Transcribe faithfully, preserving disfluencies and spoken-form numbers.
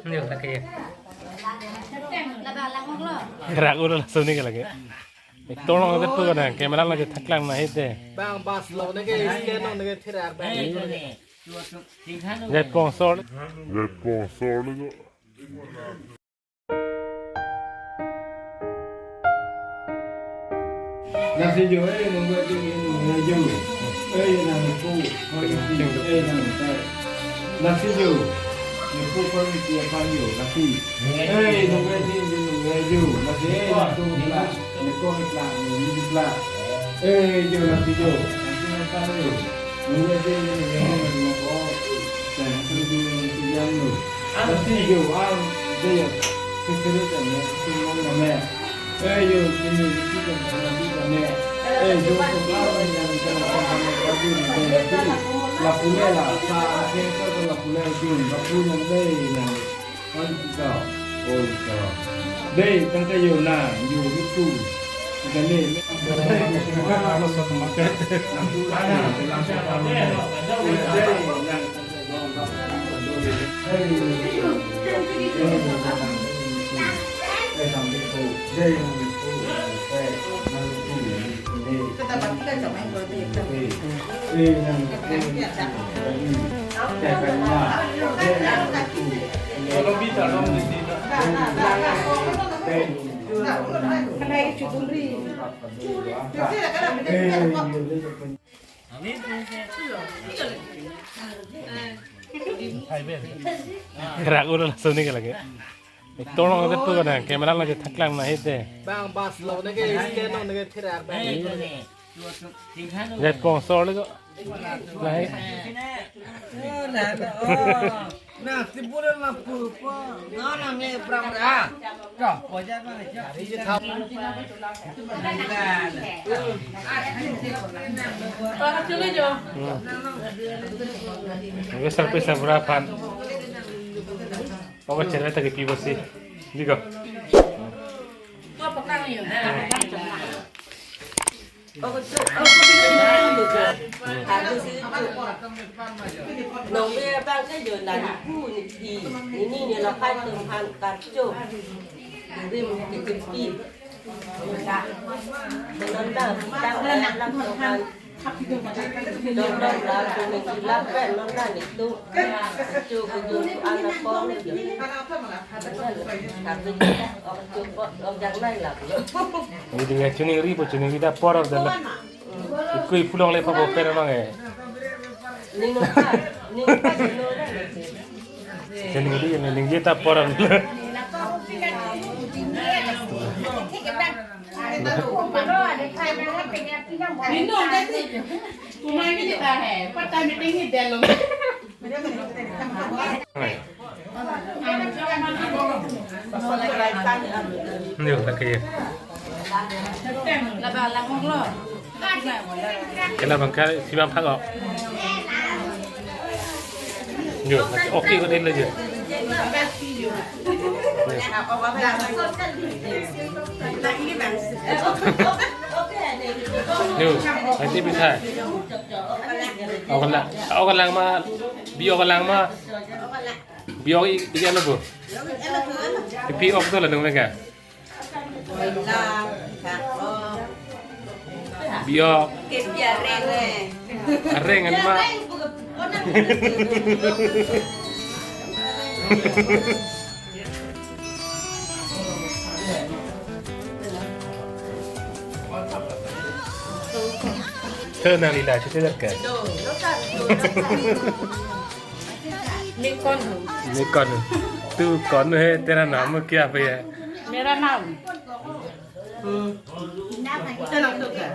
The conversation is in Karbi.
Yo, lake. Rak ulo laso ni ke lake. Ektor long det pu kana, camera lake thaklang na hite. Bang bus lo neke, scan lo neke, thirak bang. Jai pong sor. Jai pong sor ni ko. Lasi jo, eh, nunggu aja, nunggu aja. Eh, nang pu, eh, nang pu. Lasi jo, nang pu, eh, nunggu aja, nunggu aja. Lasi, eh, nang pu, nang pu, nang pu. Eh, jo, lasi jo. Lasi, nang pu, nang pu. Nunggu aja, nunggu aja, nunggu aja. Lasi jo, ah, jo, ya. Sesere tame, sumong name. Eh, yo, sini, sini, sini, sini, sini. Eh, yo, so, ah, yang, yang, yang, yang, yang, yang, yang, yang, la pule la, sa, sa, sa, la pule, jun, la pule, le, yang. Oh, ito. Oh, ito. Dei, tangte yo na, yo, itu. Kita ni. Rak ulo laso ni ke lake. Ektor long det pu kana, camera lake thaklang na hite. Bang bus lo neke, scan lo neke, thirak bang. Jai pong sor ni ko. Lai. Na, si pura na pu, pu. Na, na, me pram ra. Ko, ko ja na, ja. Oke, selfie sa pura aphan. Oke, chere ta ke pi bosi. Diko. Nong me abang ke jo na ni pu ni pi, ni ni ni la pai tum han kar cho. Rim ke pi. Nonda, ta la tum han. Nonda la tum ni la pen nonda ni tu. Cho ko jo ana ko ni jo. Kar cho ko ok jang nai la. Ni dinga chuning ri po, chuning ri ta por of the la. Ikui pulong le pa bo per mang eh. Ning pa, ning pa, ning pa. Chuning ri ne ning je ta por of the. Minum deh sih. Kumai ni kita hai, pata meeting ni deh lo. Yo, lake. Kena bangka si bang phak ok. Yo, lake, oke ko den le je. Yo, nanti bisa. Oke lang, oke lang ma, bi oke lang ma. Bi ok i, i ano po? Pi ok to la nung mega. Bi ok. Areng an ma. Thur nang lila chete dak ke. मैं कौन हूँ? मैं कौन हूँ? तू कौन है? तेरा नाम क्या भैया? मेरा नाम? हम्म। तेरा नाम तो क्या?